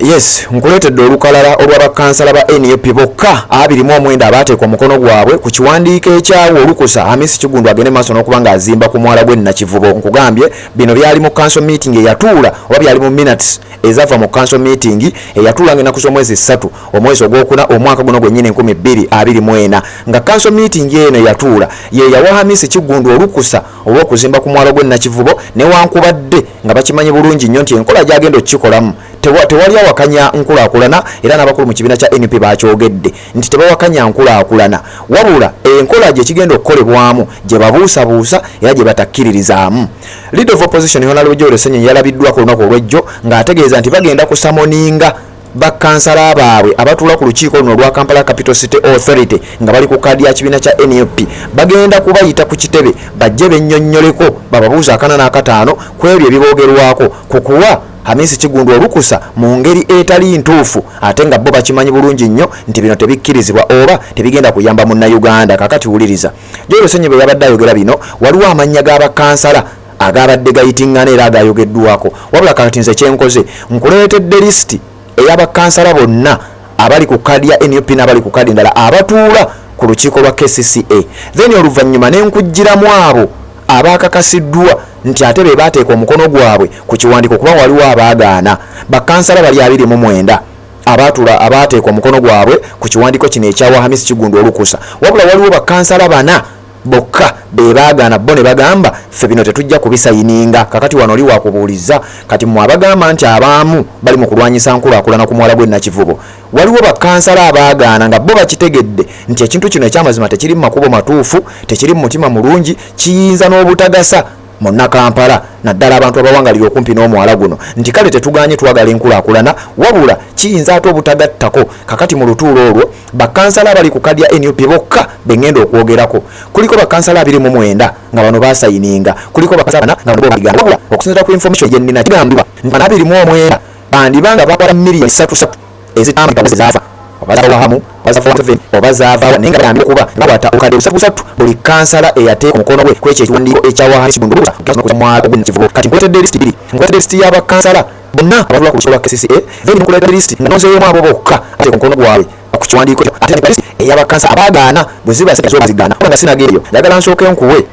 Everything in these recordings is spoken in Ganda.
Yes, nkuleetedde olukalala olwa bakkansala ba nup bokka 29 abaateeka omukono gwabwe ku kiwandiiko ekyawa olukusa Hamis Kiggundu agende maaso n'okuba ng'azimba ku mwala gw'e Nakivubo. Nkugambye bino byali mu council meeting eyatuula oba byali mu minutes ezava mu council meeting eyatuula ng'ennaku z'omwezi 3 omwezi ogwokuna omwaka guno gwennyini 2024 nga council meeting eno eyatuula ye yawa Hamis Kiggundu olukusa olw'okuzimba ku mwalo gw'e Nakivubo newankubadde nga bakimanyi bulungi nnyo nti enkola gy'agenda okukikolamu tewali awakanya nkulaakulana era n'abakulu mu kibiina kya nup bakyogedde nti tebawakanya nkulaakulana wabula enkola gye kigenda okukolebwamu gye babuusabuusa era gye batakkiririzaamu. Leader of Opposition Honourable Joel Ssenyonyi yalabiddwako olunaku olw'ejjo ng'ategeeza nti bagenda kusummoninga bakkansala baabwe abatuula ku lukiiko luno olwa Kampala Capital City Authority nga bali ku kaadi ya kibiina kya nup. Bagenda kubayita ku kitebe bajje bennyonnyoleko bababuuze akana n'akataano ku ebyo ebiboogerwako ku kuwa Hamis Kiggundu olukusa mu ngeri etali ntuufu ate nga bo bakimanyi bulungi nnyo nti bino tebikkirizibwa oba tebigenda kuyamba Munnayuganda. Kaakati wuliriza Joel Ssenyonyi bwe yabadde ayogera bino, waliwo amannya ga bakkansala agaabadde gayiting'ana era agaayogeddwako. Wabula kati nze kye nkoze nkuleetedde lisiti ey'abakkansala bonna abali ku kaadi ya nup n'abali ku kaadi endala abatuula ku lukiiko lwa KCCA then oluvannyuma ne nkuggyiramu abo abaakakasiddwa nti ate be baateeka omukono gwabwe ku kiwandiiko kuba waliwo abaagaana. Bakkansala bali 29 abaatula abaateeka omukono gwabwe ku kiwandiiko kino ekyawa Hamis Kiggundu olukusa wabula waliwo bakkansala bana bokka be baagaana bo ne bagamba ffe bino tetujja kubisayininga. Kakati wano oli wakubuulizza kati mmwe abagamba nti abaamu bali mu kulwanyisa nkulaakulana ku mwala gw'e Nakivubo waliwo bakkansala abaagaana nga bo bakitegedde nti ekintu kino ekyamazima tekiri mu makubo matuufu, tekiri mu mutima mulungi, kiyinza n'obutagasa Munnakampala naddala abantu abawangalira okumpi n'omwala guno nti kale tetugaanye twagala enkulaakulana wabula kiyinza ate obutagattako. Kakati mu lutuula olwo bakkansala abali ku kaadi ya nup bokka be ngenda okwogerako kuliko bakkansala 29 nga bano baasayininga, kuliko bakkansala bana nga bano bo baabigaana wabula okusinziira ku information gye nnina kigambibwa nti bano 29 bandiba nga baakwata miriyoni ssatu ssatu ezitambika ze zaava oba zaava wa Hamu oba zaava wa Museveni oba zaava wa naye nga bagambibwa okuba nga baakwata obukadde busatu busatu buli kkansala eyateeka omukono gwe ku ekyo ekiwandiiko ekyawa Hamis Kiggundu olukusa okuza mwala ogw'e Nakivubo. Kati nkuleetedde lisiti bbiri, nkuleetedde lisiti ya bakkansala bonna abatuula ku lukiiko lwa KCCA then nkuleetera lisiti nga nonzeemu abo bokka abateeka omukono gwabwe ku kiwandiiko ekyo ate ne lisiti ey'abakkansala abaagaana bwe ziba ssente zo bazigaana. Wabula nga sinagenda eyo njagala nsooke nkuwe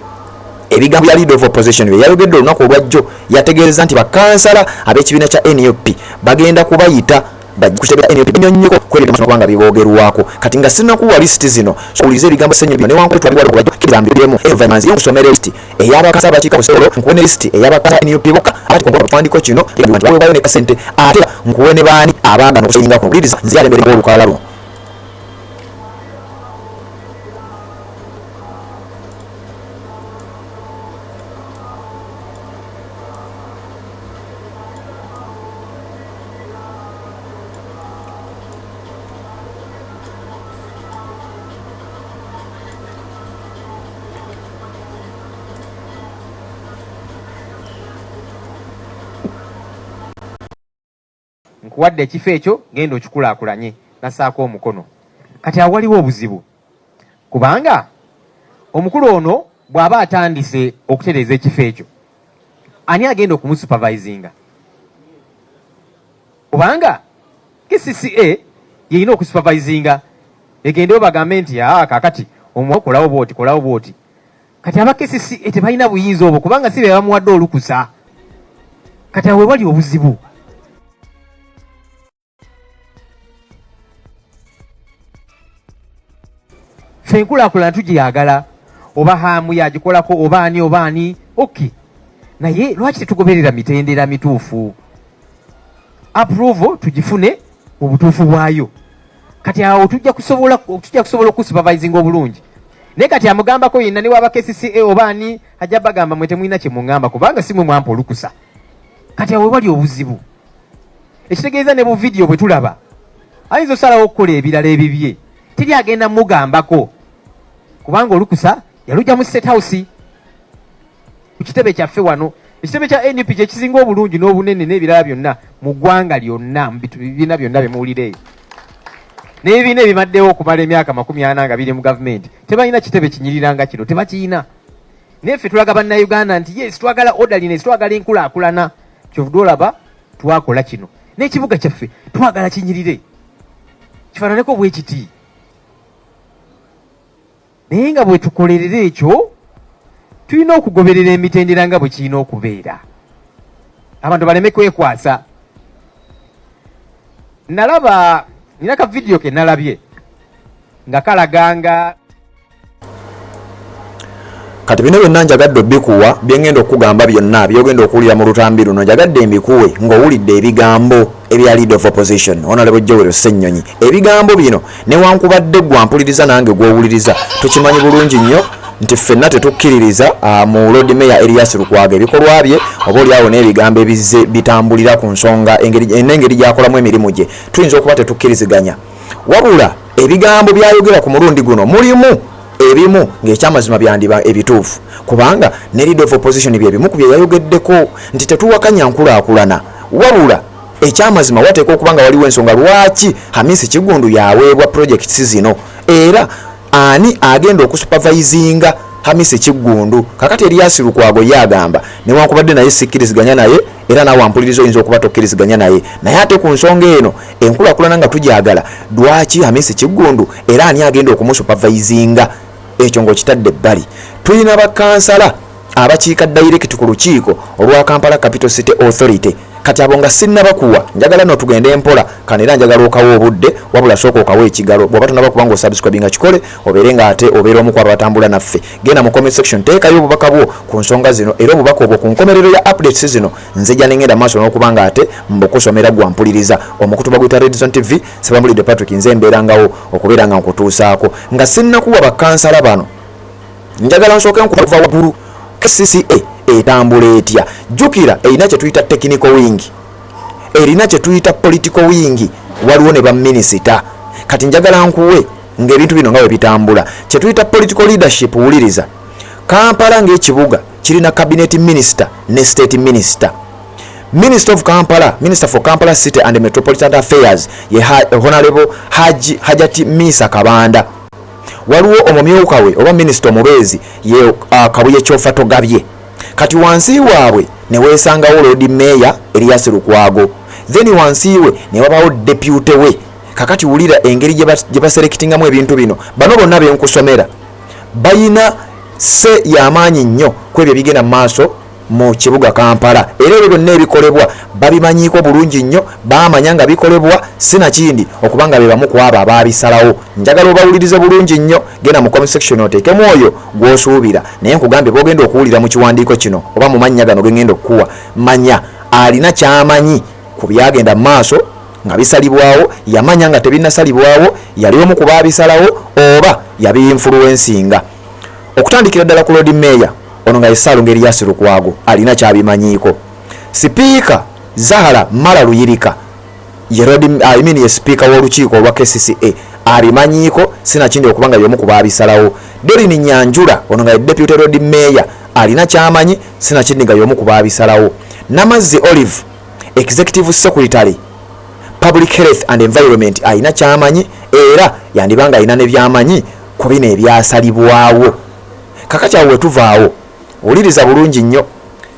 ebigambo bya Leader of Opposition bye yayogedde olunaku olwajjo. Yategeezezza nti bakkansala ab'ekibiina kya nup bagenda kubayita bajje ku kitebe kya nup bannyonnyoleko ku ebyo ebiri nga biboogerwako. Kati nga sinnakuwa lisiti zino, owulirize ebigambo Ssenyonyi bino newankubadde twabiwala olwajjo, kkiriza mbiddemu oluvannyuma nzire nkusomere lisiti ey'abakkansala abakiika ku ssolo, nkuwe ne lisiti ey'abakkansala ba nup bokka abateeka omukono ku kiwandiiko kino ekigambibwa nti baweebwayo ne kasente ate era nkuwe ne baani abaagaana okusayinga kuno. Wuliriza nzire alembereko olukalala luno. Nkuwadde ekifo ekyo, genda okikulaakulanye. Nassaako omukono. Kati awo waliwo obuzibu kubanga omukulu ono bw'aba atandise okutereeza ekifo ekyo, ani agenda okumusupervisinga? Kubanga KCCA yeyina okusupervisinga, egendeyo bagambe nti aa kakati omwo kolawo bwoti, kolawo bwoti. Kati aba KCCA tebalina buyinza obwo kubanga si be bamuwadde olukusa. Kati awo wewali obuzibu. Ffe enkulaakulana tugyagala, oba Hamu yagikolako oba ani oba ani, okay, naye lwaki tetugoberera mitendera mituufu? Approval tugifune mu butuufu bwayo. Kati awo tujja kusobola okusupervisinga obulungi. Naye kati amugambako yenna ne waba KCCA oba ani ajja bagamba mwe temulina kye muŋŋamba kubanga si mwe mwampa olukusa. Kati awo wewali obuzibu. Ekitegeeza ne bu vidiyo bwe tulaba ayinza osalawo okukola ebirala ebibye, teri agenda mugambako kubanga olukusa yalujja mu State House ku kitebe kyaffe wano. Ekitebe kya NUP kye kisinga obulungi n'obunene n'ebirala byonna mu ggwanga lyonna, mu bibiina byonna bye muwulira eyo n'ebibiina ebibaddewo okumala emyaka 40 nga biri mu gavumenti tebalina kitebe kinyirira nga kino, tebakiyina. Naye ffe tulaga Bannayuganda nti yes, twagala orderliness, twagala enkulaakulana. Kyovudde olaba twakola kino. N'ekibuga kyaffe twagala kinyirire, kifaananeko bwe kiti. Naye nga bwe tukolerera ekyo, tulina okugoberera emitendera nga bwe kirina okubeera, abantu baleme kwekwasa. Nalaba nina ka vidiyo ke nalabye nga kalaganga. Kati bino byonna njagadde obikuwa, byengenda okukugamba byonna byogenda okuwulira mu lutambi luno, njagadde mbikuwe ng'owulidde ebigambo ebya leader of opposition Honorable Joel Ssenyonyi. Ebigambo bino, newankubadde gwampuliriza nange gw'owuliriza, tukimanyi bulungi nnyo nti ffenna tetukkiririza mu Lord Mayor Erias Lukwago, ebikolwa bye oba oliawo n'ebigambo ebizze bitambulira ku nsonga n'engeri gy'akolamu emirimu gye, tuyinza okuba tetukkiriziganya. Wabula ebigambo byayogera ku mulundi guno mulimu ebimu ng'ekyamazima byandiba ebituufu, kubanga ne leader of opposition bye bimu ku bye yayogeddeko nti tetuwakanya nkulaakulana, wabula ekyamazima wateekwa okuba nga waliwo ensonga lwaki Hamisi Kiggundu yaweebwa projects zino, era ani agenda okusupervisinga Hamisi Kiggundu. Kakati Erias Lukwago ye agamba, newankubadde naye sikkiriziganya naye, era naawe ampuliriza oyinza okuba tokkiriziganya naye, naye ate ku nsonga eno enkulaakulana nga tugyagala, lwaki Hamisi Kiggundu era ani agenda okumusupervisinga? Ekyo ng'okitadde ebbali, tulina bakansala abakiika direct ku lukiiko olwa Kampala Capital City Authority. Kati abo nga sinnabakuwa, njagala no tugende mpola kano, era njagala okawa obudde, wabula sooka okawa ekigalo. Bw'oba tonaba kuba ng'osubscribinga, kikole obeere nga ate obeera omu ku abo abatambula naffe. Genda mu comment section, teekayo obubaka bwo ku nsonga zino, era obubaka obwo ku nkomerero ya updates zino nzija nengenda maaso n'okuba nga ate mbukusomera. Gwampuliriza, omukutu baguyita Redzone TV, Sebambulidde Patrick, nze mbeerangawo okubeera nga nkutuusaako. Nga sinnakuwa bakansala bano, njagala nsooke nkuva waggulu. KCCA etambula etya? Jjukira erina kye tuyita technical wing, erina kye tuyita political wing, waliwo ne baminisita. Kati njagala nkuwe ng'ebintu bino nga bwe bitambula. Kye tuyita political leadership, wuliriza, Kampala ng'ekibuga kirina cabinet minister ne state minister. Minister of Kampala, Minister for Kampala City and Metropolitan Affairs ye Honorable Haji Hajati Misa Kabanda. Waliwo omumyuka we oba minisita omubeezi ye Kabuye Kyofa Togabye. Kati wansi waabwe ne weesangawo Lord Mayor Erias Lukwago, then wansi we ne wabawo deputy we. Kakati wulira engeri gye baselectingamu ebintu bino. Bano bonna benkusomera bayina se y'amaanyi nnyo ku ebyo ebigenda mu maaso mu kibuga Kampala, era ebyo byonna ebikolebwa babimanyiiko bulungi nnyo, baamanya nga bikolebwa, sinakindi okuba nga be bamu ku abo abaabisalawo. Njagala obawulirize bulungi nnyo. Genda mu comment section oteekemu oyo gw'osuubira, naye nkugambye bw'ogenda okuwulira mu kiwandiiko kino oba mu mannya gano ge ngenda okukuwa, manya alina ky'amanyi ku byagenda mu maaso nga bisalibwawo, yamanya nga tebinnasalibwawo, yali omu ku baabisalawo oba yabiinfluensinga. Okutandikira ddala ku Lord Mayor ono nga ye Ssaalongo Erias Lukwago, alina ky'abimanyiiko. Sipiika Zahara Mara Luyirika ye Lord, I mean ye sipiika w'olukiiko olwa KCCA, abimanyiiko, sinakindi okuba nga y'omu ku baabisalawo. Doreen Nyanjula ono nga ye deputy Lord Mayor alina ky'amanyi, sinakindi nga y'omu ku baabisalawo. Namazzi Olive, executive secretary public health and environment, alina ky'amanyi, era yandiba nga alina ne by'amanyi ku bino ebyasalibwawo. Kakati awo wetuvaawo, wuliriza bulungi nnyo,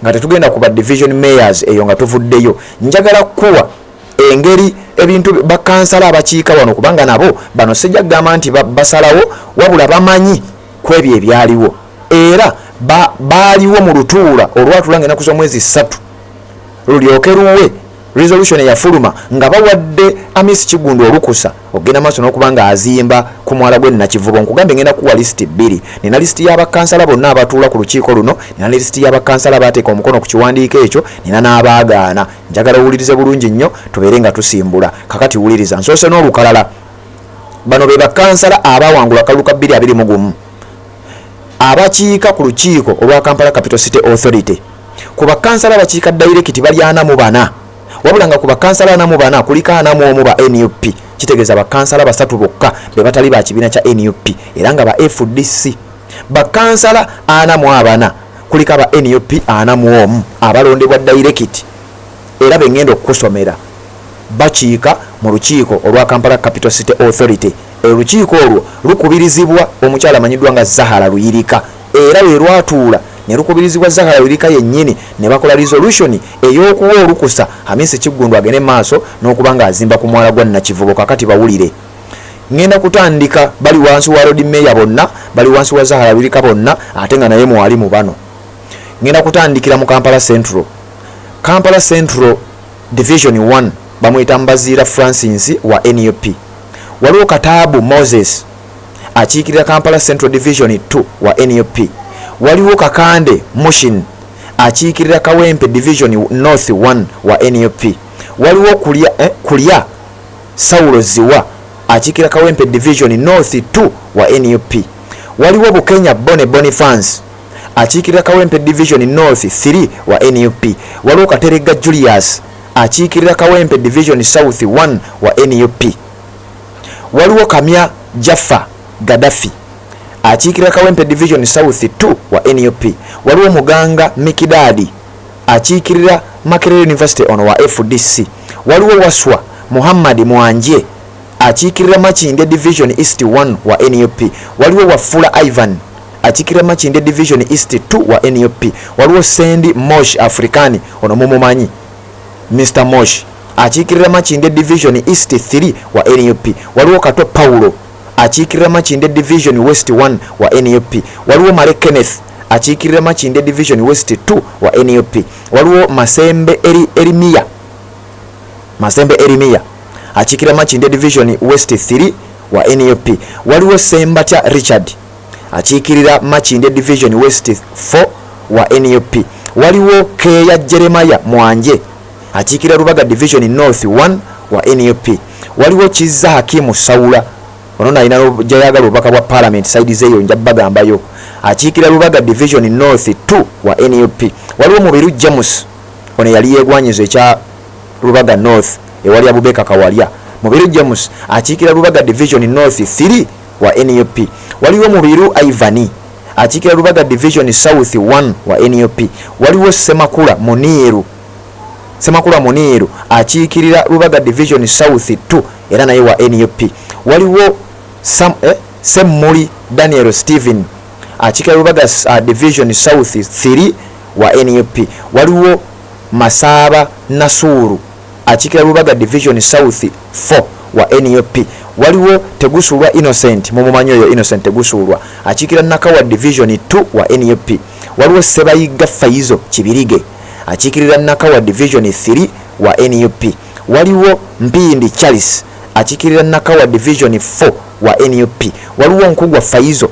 nga tetugenda ku ba division mayors, eyo nga tuvuddeyo, njagala kukuwa engeri ebintu bakansala abakiika wano, kubanga nabo bano sijja kugamba nti basalawo, wabula bamanyi ku ebyo ebyaliwo, era baaliwo mu lutuula olwatula nga ennaku z'omwezi 3 lulyoke luwe resolution eyafuluma nga bawadde Amisi Kiggundu olukusa okugenda maaso n'okuba nga azimba ku mwala gw'e Nakivubo. Nkugambye ngenda kuwa lisiti bbiri. Nina lisiti y'abakansala bonna abatuula ku lukiiko luno, nina ne lisiti y'abakansala abaateeka omukono ku kiwandiiko ekyo, nina n'abaagaana. Njagala owulirize bulungi nnyo tubeere nga tusimbula. Kakati wuliriza, nsoose n'olukalala. Bano be bakansala abaawangula akalulu ka 2021 abakiika ku lukiiko olwa Kampala Capital City Authority. Ku bakansala abakiika direct bali 44, wabula nga ku bakansala 44 kuliko 41 ba NUP. Kitegeeza bakansala basatu bokka be batali ba kibiina kya NUP era nga ba FDC. Bakansala 44 kuliko aba NUP 41 abalondebwa direct, era be ngenda okukusomera bakiika mu lukiiko olwa Kampala Capital City Authority. Olukiiko olwo lukubirizibwa omukyala amanyiddwa nga Zahara Luyirika, era lwe lwatuula ne lukubirizibwa Zahara Luyirika yennyini ne bakola resolution ey'okuwa olukusa Hamisi Kiggundu agende maaso n'okuba ng'azimba ku mwala gwa Nakivubo. Kakati bawulire, ngenda kutandika bali wansi wa Lord Mayor bonna, bali wansi wa Zahara Luyirika bonna, ate nga naye mwali mu bano. Ngenda kutandikira mu Kampala Central. Kampala Central Division 1 bamuyita Mbaziira Francis wa NUP. Waliwo Kataabu Moses akiikirira Kampala Central Division 2 wa NUP. Waliwo Kakande Mushin akiikirira Kawempe Division North 1 wa NUP. Waliwo Kulya Saulo Ziwa akiikirira Kawempe Division North 2 wa NUP. Waliwo Bukenya Bone Boniface akiikirira Kawempe Division North 3 wa NUP. Waliwo Kateregga Julius akiikirira Kawempe Division South 1 wa NUP. Waliwo Kamya Jaffa Gaddafi akiikirira Kawempe Division South 2 wa NUP. Waliwo Muganga Mikidadi akiikirira Makerere University, ono wa FDC. Waliwo Waswa Muhammad Mwanje akiikirira Makindye Division East 1 wa NUP. Waliwo Wafula Ivan akiikirira Makindye Division East 2 wa NUP. Waliwo Sendi Mosh Africani, ono mumumanyi, Mr Mosh, akiikirira Makindye Division East 3 wa NUP. Waliwo Kato Paulo akiikirira Makindye Division West 1 wa NUP. Waliwo Male Kenneth akiikirira Makindye Division West 2 wa NUP. Waliwo Masembe Erimiya, Masembe Erimiya akiikirira Makindye Division West 3 wa NUP. Waliwo Sembatya Richard akiikirira Makindye Division West 4 wa NUP. Waliwo Keya Jeremiah Mwanje akiikirira Rubaga Division North 1 wa NUP. Waliwo Kizza Hakimu Saula, ono nalina gyayagala obubaka bwa Parliament, side zeeyo nja bagambayo, akiikirira Rubaga Division North 2 wa NUP. Waliwo Mubiru James, ono yali yeegwanyiza ekya Rubaga North ewali Abubeka Kawalya. Mubiru James akiikirira Rubaga Division North 3 wa NUP. Waliwo Mubiru Ivani akiikirira Rubaga Division South 1 wa NUP. Waliwo Semakula Muniiru, Semakula Muniiru akiikirira Rubaga Division South 2 era naye wa NUP. Waliwo Semmuli Daniel Steven akiikirira Rubaga Division South 3 wa NUP. Waliwo Masaaba Nasuuru akiikirira Rubaga Division South 4 wa NUP. Waliwo Tegusuulwa Innocent, mumumanyi oyo Innocent Tegusuulwa, akiikirira Nakawa Division 2 wa NUP. Waliwo Sebayiga Faizo Kibirige akiikirira Nakawa Division 3 wa NUP. Waliwo Mpindi Charles akiikirira Nakawa Division 4 wa NUP. Waliwo Nkugwa Faizo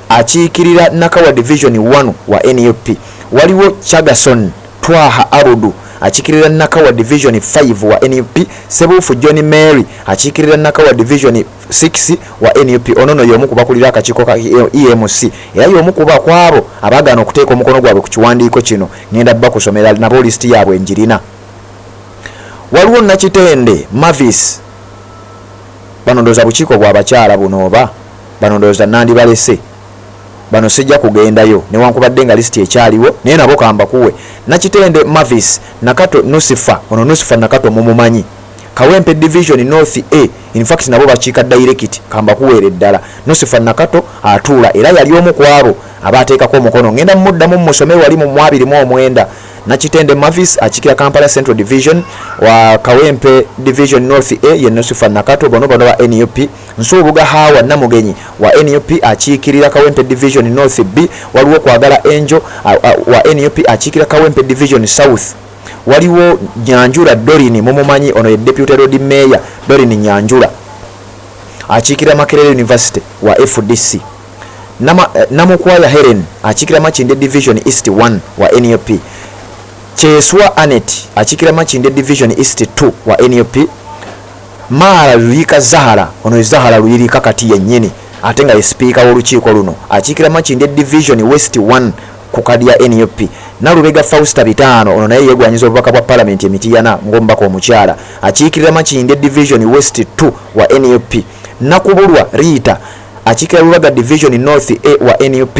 akiikirira Nakawa Division 1 wa NUP. Waliwo Chagason Twaha Abudu akiikirira Nakawa Division 5 wa NUP. Sebuufu John Mary akiikirira Nakawa Division 6 wa NUP. Ono nno y'omu ku bakulira akakiiko ka EMC era y'omu ku bakwabo abaagaana okuteeka omukono gwabwe ku kiwandiiko kino. Ngenda bakusomera nabo, lisiti yaabwe njirina. Waliwo Nakitende Mavis, bano ndowooza bukiiko bw'abakyala buno, oba bano ndowooza nandibalese bano, sijja kugendayo newankubadde nga lisiti ekyaliwo, naye nabo kambakuwe. Nakitende Mavis, Nakato Nusifa, ono Nusifa Nakato mumumanyi, Kawempe Division North A, in fact nabo bakiika direct. Kambakuweere ddala, Nusifa Nakato atuula era yali omu ku abo abateekako omukono. Ngenda muddamu musome wali mu 29. Nakitende Mavis akiikira Kampala Central Division wa Kawempe Division North A ye Nusifa Nakato, bono ba NUP. Nsubuga Hawa Namugenyi wa NUP akiikirira Kawempe Division North B. Waliwo Kwagala Angel wa NUP akiikira Kawempe Division South. Waliwo Nyanjura Dorini, mumumanyi ono ye Deputy Lord Mayor Dorini Nyanjura, akiikirira Makerere University wa FDC. Namukwaya Helen akiikira Makindye Division East 1 wa NUP. Kyeswa Anet akiikira Makindye Division East 2 wa NUP. Maara Luyirika Zahara, ono Zahara Luyirika kati yennyini ate nga ye sipiika w'olukiiko luno, akiikira Makindye Division West 1 ku kadi ya NUP. Nalubega Fausta Bitaano, ono naye yeegwanyiza obubaka bwa Palamenti Emitiyana ng'omubaka omukyala, akiikirira Makindye Division West 2 wa NUP. Nakubulwa Riita akiikirira Lubaga Division North A wa nup,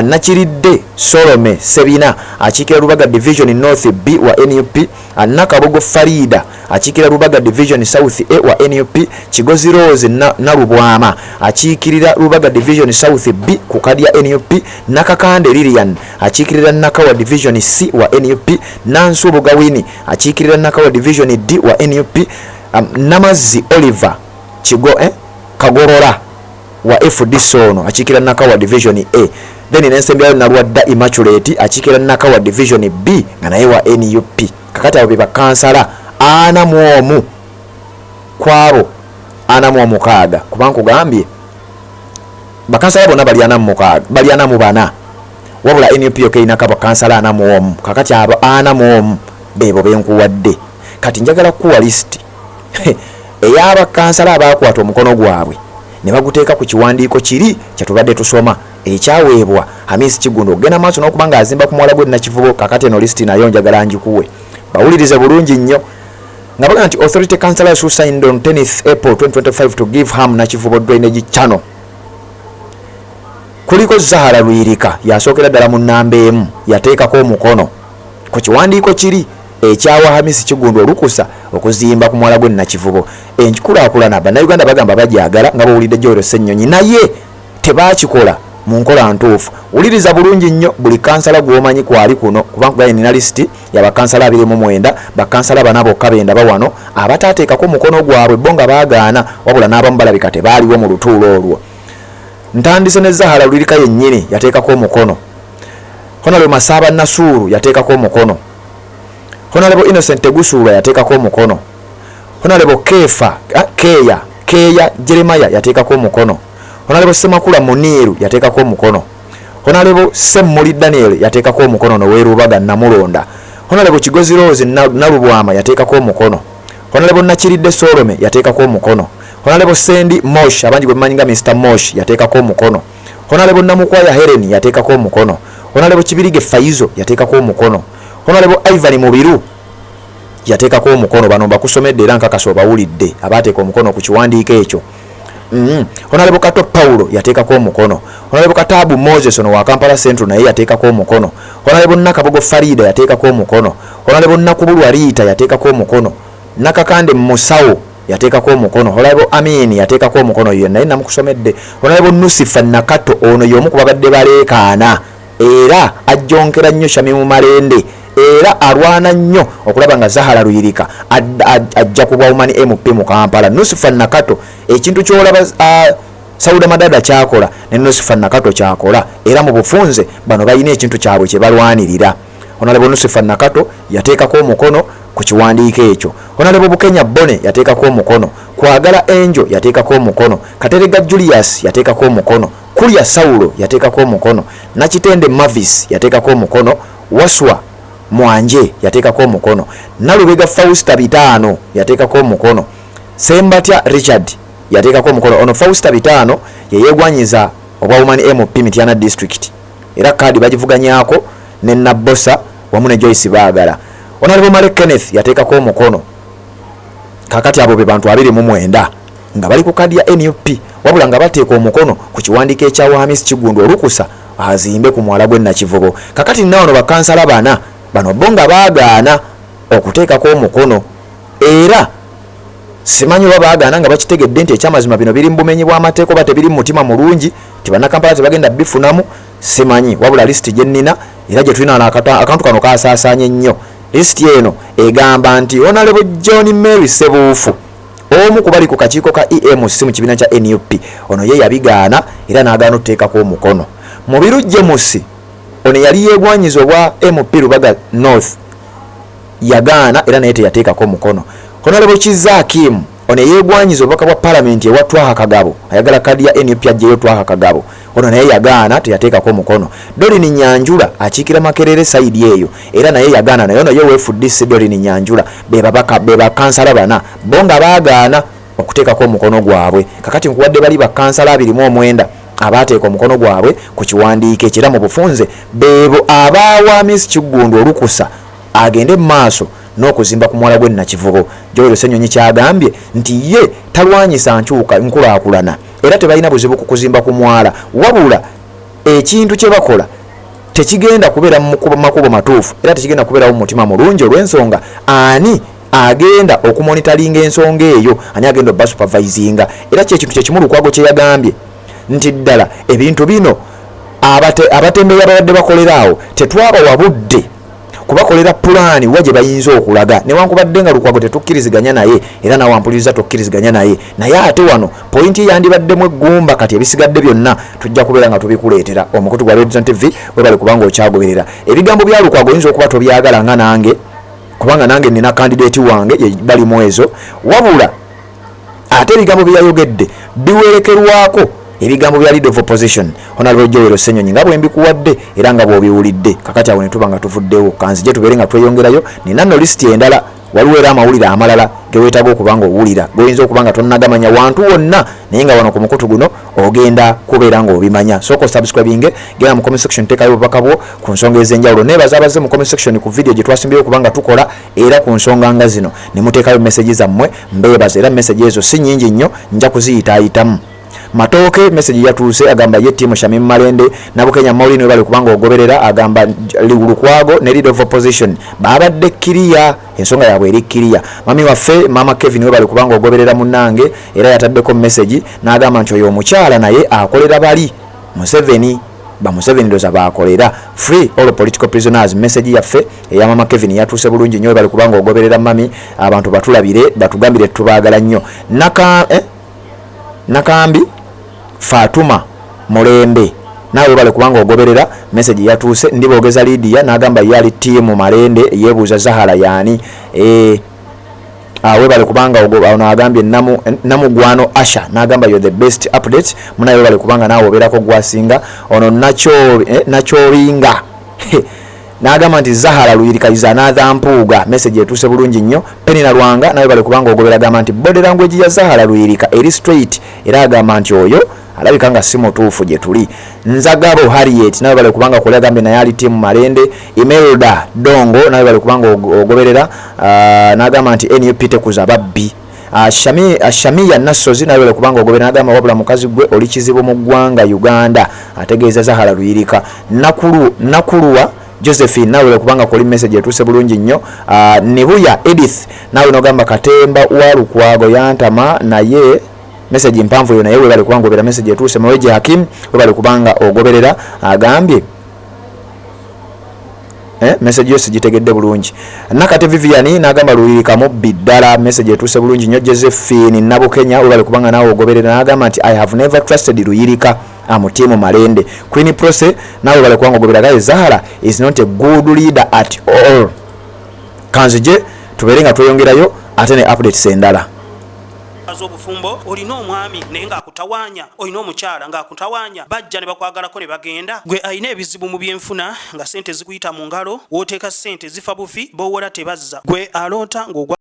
Nakiridde Solome Ssebina akiikirira Lubaga Division North B wa nup, Nakabogo Faridah akiikirira Lubaga Division South A wa nup, Kigozi Rose Nalubwama akiikirira Lubaga Division South B ku kadi ya nup, Nakakande Lilian akiikirira Nakawa Division C wa nup, Nansubuga Winnie akiikirira Nakawa Division D wa nup, Namazzi Oliver Kigo Kagorora wa FDC ono akiikirira Nakawa Division A, then nensembyayo Nalwadda Immaculate akiikirira Nakawa Division B nga naye wa nup. Kakati abo be bakansala 41 kwabo 46, kuba nkugambye bakansala bonna bali 46, bali 44, wabula nup yokka erinako abakansala 41. Kakati abo 41 beebo benkuwadde. Kati njagala kukuwa lisiti ey'abakansala abaakwata omukono gwabwe ne baguteeka ku kiwandiiko kiri kyetubadde tusoma ekyaweebwa Hamis Kiggundu okugenda maaso n'okuba ng'azimba ku mwala gw'e Nakivubo. Kakati eno lisiti nayo njagala ngikuwe, bawulirize bulungi nnyo nga bagamba nti authority councillors who signed on 10th April 2025 to give Ham Nakivubo drainage channel. Kuliko Zahara Luyirika, yasookera ddala mu nnamba 1, yateekako omukono ku kiwandiiko kiri ekyawa Hamisi Kiggundu olukusa okuzimba ku mwala gw'e Nakivubo. Enkulaakulana Bannayuganda bagamba bagyagala nga bw'owulidde Joel Ssennyonyi, naye tebaakikola mu nkola ntuufu. Wuliriza bulungi nnyo buli kansala gw'omanyi kwali kuno, kuba nkugambye nina lisiti ya bakansala 29, bakansala bana bokka bendaba wano abataateekako mukono gwabwe, bo nga baagaana, wabula n'abamu balabika tebaaliwo mu lutuulo olwo. Ntandise ne Zahara Luyirika yennyini yateekako omukono. Honorable Masaaba Nasuuru yateekako omukono. Honorable Innocent Tegusuulwa yateekako omukono. Honorable Keefa Keeya Keeya Jeremiah yateekako omukono. Honorable Ssemakula Muniiru yateekako omukono. Honorable Semmuli Daniel yateekako omukono noweerubaga Namulonda. Honorable Kigozi Rose Nalubwama yateekako omukono. Honorable Nakiridde Solome yateekako omukono. Honorable Sendi Mosh, abangi gwe mumanyi nga Mr Mosh, yateekako omukono. Honorable Namukwaya Helen yateekako omukono. Honorable Kibirige Faizo yateekako omukono. Honorable Ivan Mubiru yateekako omukono. Bano mbakusomedde era nkakasa obawulidde abaateeka omukono ku kiwandiiko ekyo. Honorable Kato Paulo yateekako omukono. Honorable Kataabu Moses ono wa Kampala Central naye yateekako omukono. Honorable Nakabogo Farida yateekako omukono. Honorable Nakubulwa Rita yateekako omukono. Nakakande Musawo yateekako omukono. Honorable Amin yateekako omukono, ye naye namukusomedde. Honorable Nusifa Nakato ono y'omu ku babadde baleekaana era ajjonkera nnyo Shamimu Malende era alwana nnyo okulaba nga Zahara Luyirika ajja ku bwa Woman MP mu Kampala. Nusifa Nakato ekintu ky'olaba Sauda Madada kyakola ne Nusifa Nakato kyakola, era mu bufunze bano balina ekintu kyabwe kye balwanirira. Honorable Nusifa Nakato yateekako omukono ku kiwandiiko ekyo. Honorable Bukenya Bone yateekako omukono. Kwagala Angel yateekako omukono. Katerega Julius yateekako omukono. Kulya Saulo yateekako omukono. Nakitende Mavis yateekako omukono. Waswa Mwanje yateekako omukono. Nalubega Fausta Bitaano yateekako omukono. Sembatya Richard yateekako omukono. Ono Fausta Bitaano ye yeegwanyiza obwa Woman MP Mityana District, era kaadi bagivuganyaako ne Nabbosa wamu ne Joyce Baagala. Honorable Male Kenneth yateekako omukono. Kaakati abo be bantu 29 nga bali ku kaadi ya nup, wabula nga bateeka omukono ku kiwandiiko ekyawa Hamis Kiggundu olukusa azimbe ku mwala gw'e Nakivubo. Kakati nina wano bakansala bana bano bo nga baagaana okuteekako omukono, era simanyi oba baagaana nga bakitegedde nti ekyamazima bino biri mu bumenyi bw'amateeka oba tebiri mu mutima mulungi nti Bannakampala tebagenda bifunamu, simanyi. Wabula lisiti gye nnina era gye tulina wano, akantu kano kasaasaanye nnyo. Lisiti eno egamba nti Honorable John Mary Ssebuufu, omu ku bali ku kakiiko ka EMC mu kibiina kya nup, ono ye yabigaana era n'agaana otuteekako omukono. Mubiru James, ono yali yeegwanyiza obwa MP Lubaga North, yagaana era naye teyateekako mukono. Honorable Kizza Hakim, ono eyeegwanyiza obubaka bwa palamenti ewa Twaha Kagabo, ayagala kaadi ya nup aggyeyo Twaha Kagabo, ono naye yagaana teyateekako mukono. Doreen Nyanjula akiikira Makerere sayidi eyo era naye yagaana, naye ono ye wa FDC. Doreen Nyanjula be babaka be bakansala bana bo nga baagaana okuteekako omukono gwabwe. Kakati nkuwadde bali bakansala 29 abaateeka omukono gwabwe ku kiwandiiko ekyo, era mu bufunze beebo abaawa Hamis Kiggundu olukusa agende mu maaso n'okuzimba ku mwala gw'e Nakivubo. Joel Ssenyonyi kyagambye nti ye talwanyisa nkyuka nkulaakulana, Era tebalina buzibu ku kuzimba ku mwala, wabula ekintu kye bakola tekigenda kubeera mu makubo matuufu era tekigenda kubeerawo mu mutima mulungi, olw'ensonga ani agenda okumonitalinga ensonga eyo, ani agenda obasupervisinga? Era kyekintu kyekimu Lukwago kye yagambye nti ddala ebintu bino abatembeeyi ababadde bakolera awo tetwabawa budde kubakolera pulaani wa gye bayinza okulaga. Newankubadde nga Lukwago tetukkiriziganya naye, era nawe ampuliriza tokkiriziganya naye, naye ate wano point yandibaddemu eggumba. Kati ebisigadde byonna tujja kubeera nga tubikuleetera omukutu gwa Redson TV. Webale kubanga okyagoberera. Ebigambo bya Lukwago oyinza okuba tobyagala nga nange, kubanga nange nina candidate wange balimu ezo, wabula ate ebigambo bye yayogedde biwerekerwako ebigambo bya Leader of Opposition, Honorable Joel Ssenyonyi, nga bwe mbikuwadde era nga bw'obiwulidde. Kakati awo ne tuba nga tuvuddewo, kanzije tubeere nga tweyongerayo. Nina nno lisiti endala. Waliwo era amawulire amalala geweetaaga okuba nga owulira, goyinza okuba nga tonnagamanya wantu wonna, naye nga wano ku mukutu guno ogenda kubeera ng'obimanya. Sooka osubscribinge, genda mu comment section, teekayo obubaka bwo ku nsonga ez'enjawulo. Neebaza abazze mu comment section ku video gye twasimbyeyo okuba nga tukola era ku nsonga nga zino, ne muteekayo message zammwe. Mbeebaza, era message ezo si nnyingi nnyo, nja kuziyitaayitamu. Matooke message yatuuse, agamba ye team Shamim Malende. Nabukenya Maulini, webale kubanga ogoberera. Agamba Lukwago ne Leader of Opposition babadde clear, ensonga yaabwe eri clear. Mami waffe Mama Kevin, webale kubanga ogoberera munnange. Era yataddeko message n'agamba nti oyo omukyala naye akolera bali Museveni, bamuseveni ndoza bakolera. Free all political prisoners. Message yaffe eya Mama Kevin yatuuse bulungi nnyo. Webale kubanga ogoberera mami. Abantu batulabire, batugambire tubaagala nnyo. Naka, eh? Nakambi Fatuma Mulembe, naawe webale kubanga ogoberera, message yatuuse. Ndiboogeza Lidia n'agamba ye ali team Malende, yeebuuza Zahara yaani. Webale kubanga ono agambye Namugwano Asha n'agamba, "You're the best update." Munaye webale kubanga naawe obeerako gwasinga. Ono Nakyobinga n'agamba nti Zahara Luyirika is another Mpuuga. Message etuuse bulungi nnyo. Penina Lwanga, nawe bale kubanga ogobera, agamba nti body language ya Zahara Luyirika eri straight, era agamba nti oyo alabika nga si mutuufu gye tuli. Nzagabo Harriet, nawe bale kubanga kuli, agambye naye ali team Malende. Imelda Dongo, nawe bale kubanga ogoberera, n'agamba nti NUP tekuza babbi. Shamiya Nassozi, nawe bale kubanga ogobera, n'agamba wabula mukazi gwe oli kizibu mu ggwanga Uganda, ategeeza Zahara Luyirika. Nakuluwa Josephine, nawe bale kubanga kuli, message etuuse bulungi nnyo. Nibuya Edith, nawe nogamba katemba wa Lukwago yantama, naye message mpanvu eyo, naye webale kubanga obeera, message etuuse. Maweje Hakim, webale kubanga ogoberera, agambye message yo sigitegedde bulungi. Nakate Vivian n'agamba Luyirika mubbi ddala. Message etuuse bulungi nnyo. Josephine Nabukenya, webale kubanga naawe ogoberera, n'agamba nti I have never trusted Luyirika, am team Malende. Queen Prose, naawe webale kubanga ogoberera, gaye Zahara is not a good leader at all. Kanzije tubeere nga tweyongerayo ate ne updates endala. Obufumbo, olina omwami naye ng'akutawaanya, olina omukyala ng'akutawaanya, bajja ne bakwagalako ne bagenda. Gwe alina ebizibu mu byenfuna nga sente zikuyita mu ngalo, w'oteeka sente zifa bufi, b'owola tebazza, gwe aloota ng'ogwa